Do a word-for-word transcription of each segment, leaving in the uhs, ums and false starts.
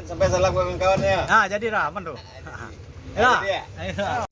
Sampai salam kawan-kawan ya. Ah, jadi dah, aman tu. Ya. Jadi ya. Ayo.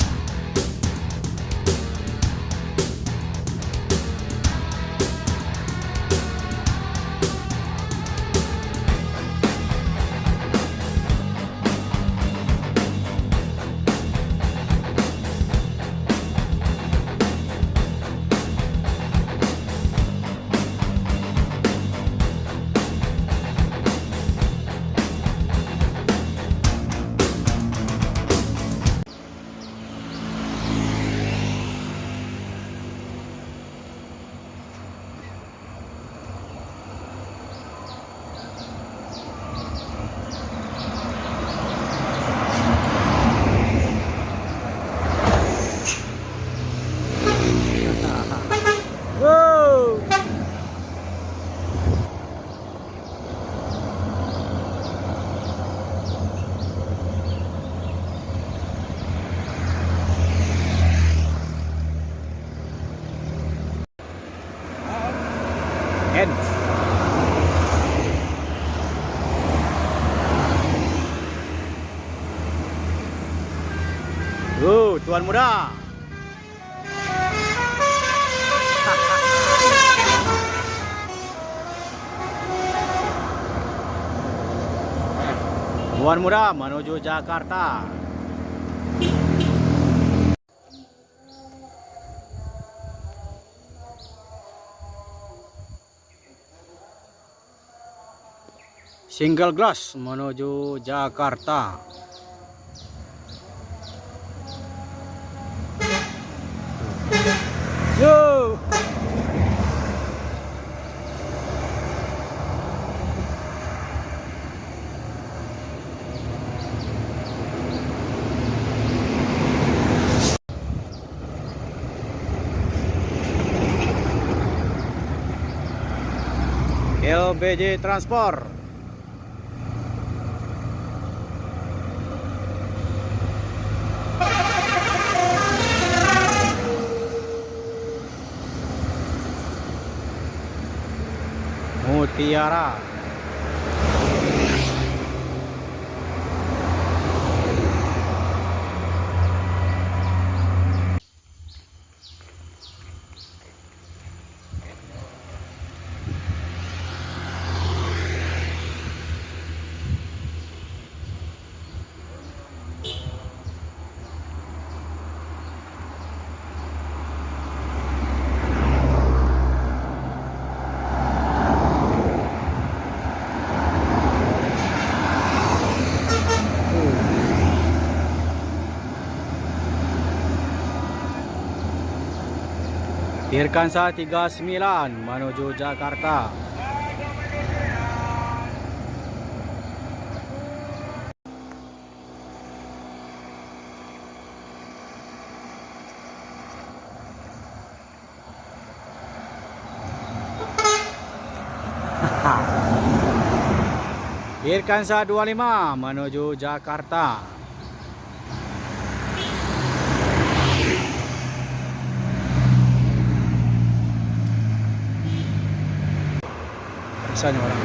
Wow. Ends. Oh, Tuan Muda. Tuan Muda manuju Jakarta. Single Glass manuju Jakarta. Yo. L B J Transport. Mutiara. Tirkansa tiga sembilan manuju Jakarta. Tirkansa dua lima manuju Jakarta. Biasanya orang.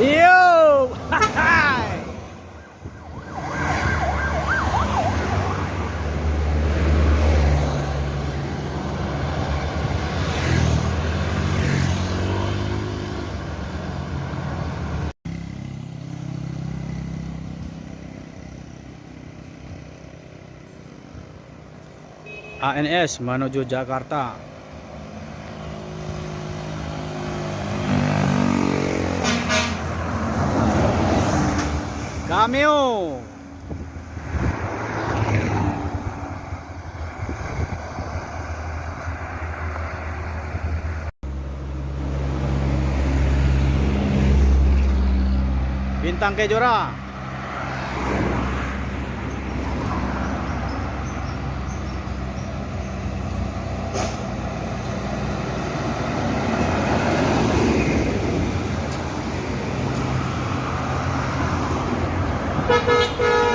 Yo. A N S manuju Jakarta. Cameo. Bintang Kejora.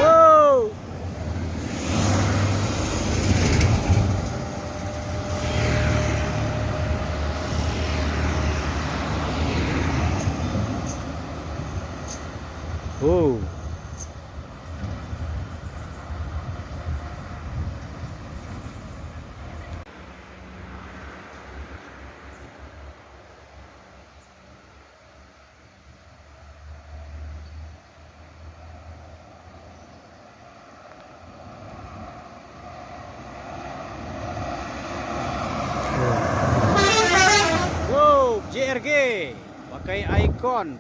Wow. Oh. Wow, J R G pakai ikon.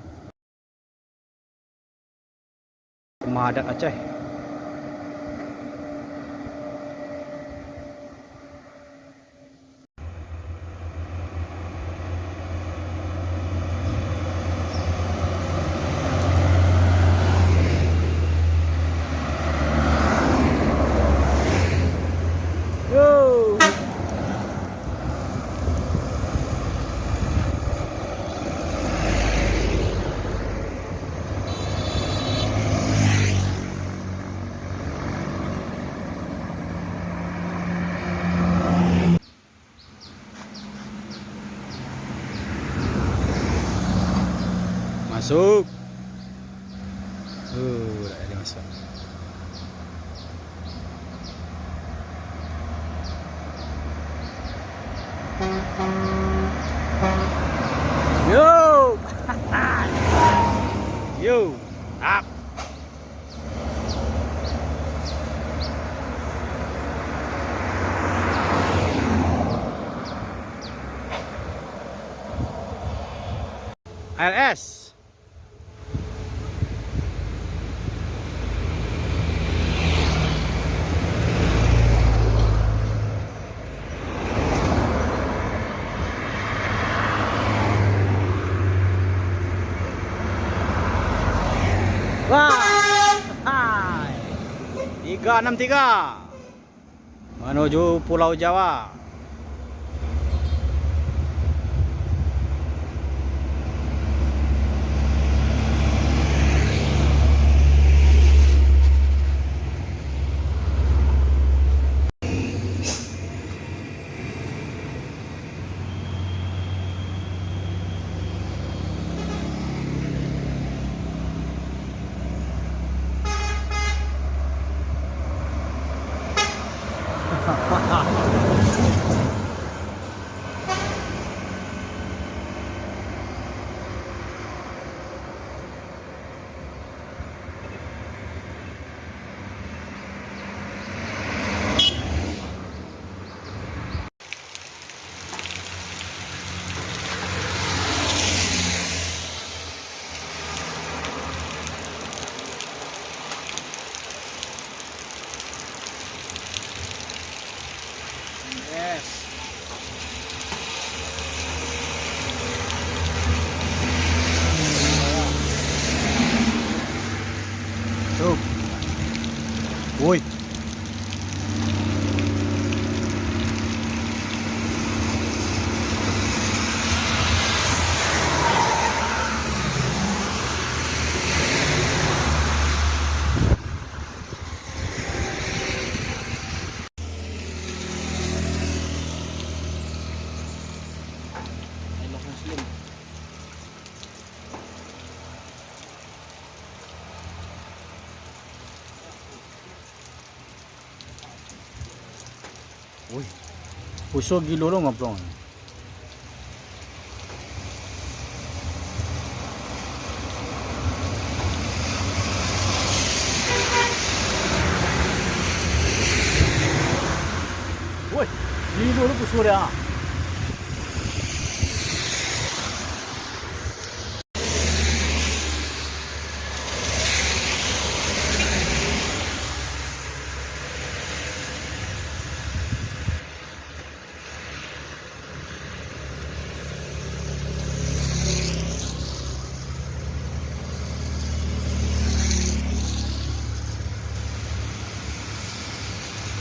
Rumah adat Aceh. Yo. Masuk. Uh, dak jadi masuk. Yo. Yo. Up. L S. Wah. Hai. Tiga enam tiga. Manuju Pulau Jawa. Yes. Tuh. Woi. Wih, uso gilo lo ngaplong. Wih, gilo lo uso dia.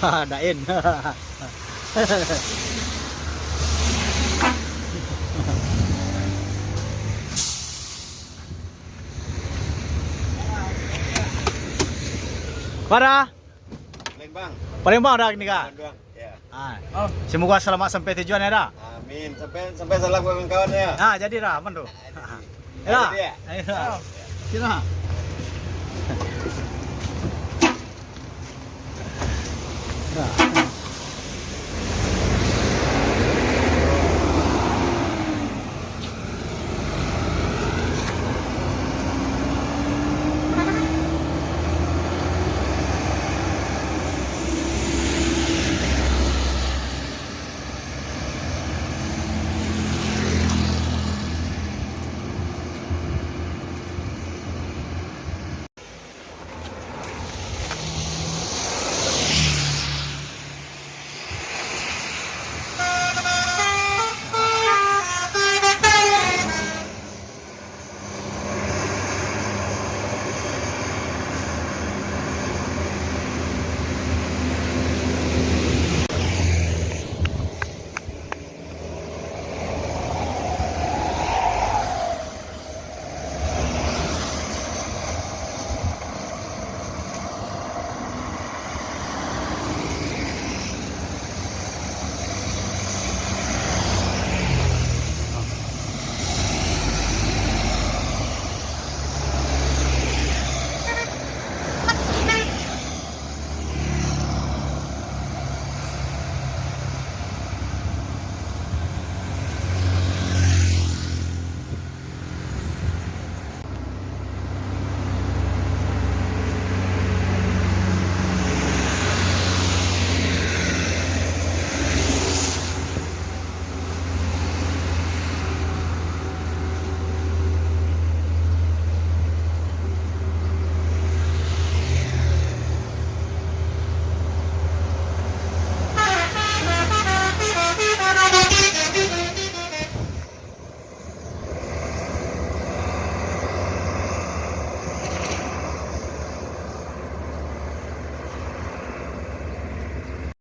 Ha, Daen. Pada? Palembang. Palembang dah ni kah? Palembang, ya. Ah. Oh. Semoga selamat sampai tujuan ya dah. Amin. Sampai, sampai salam kawan-kawan ya. Ah, jadi dah, aman tu. Ah, jadi. Ya. Jadi ya? Ayo dah. Sini dah.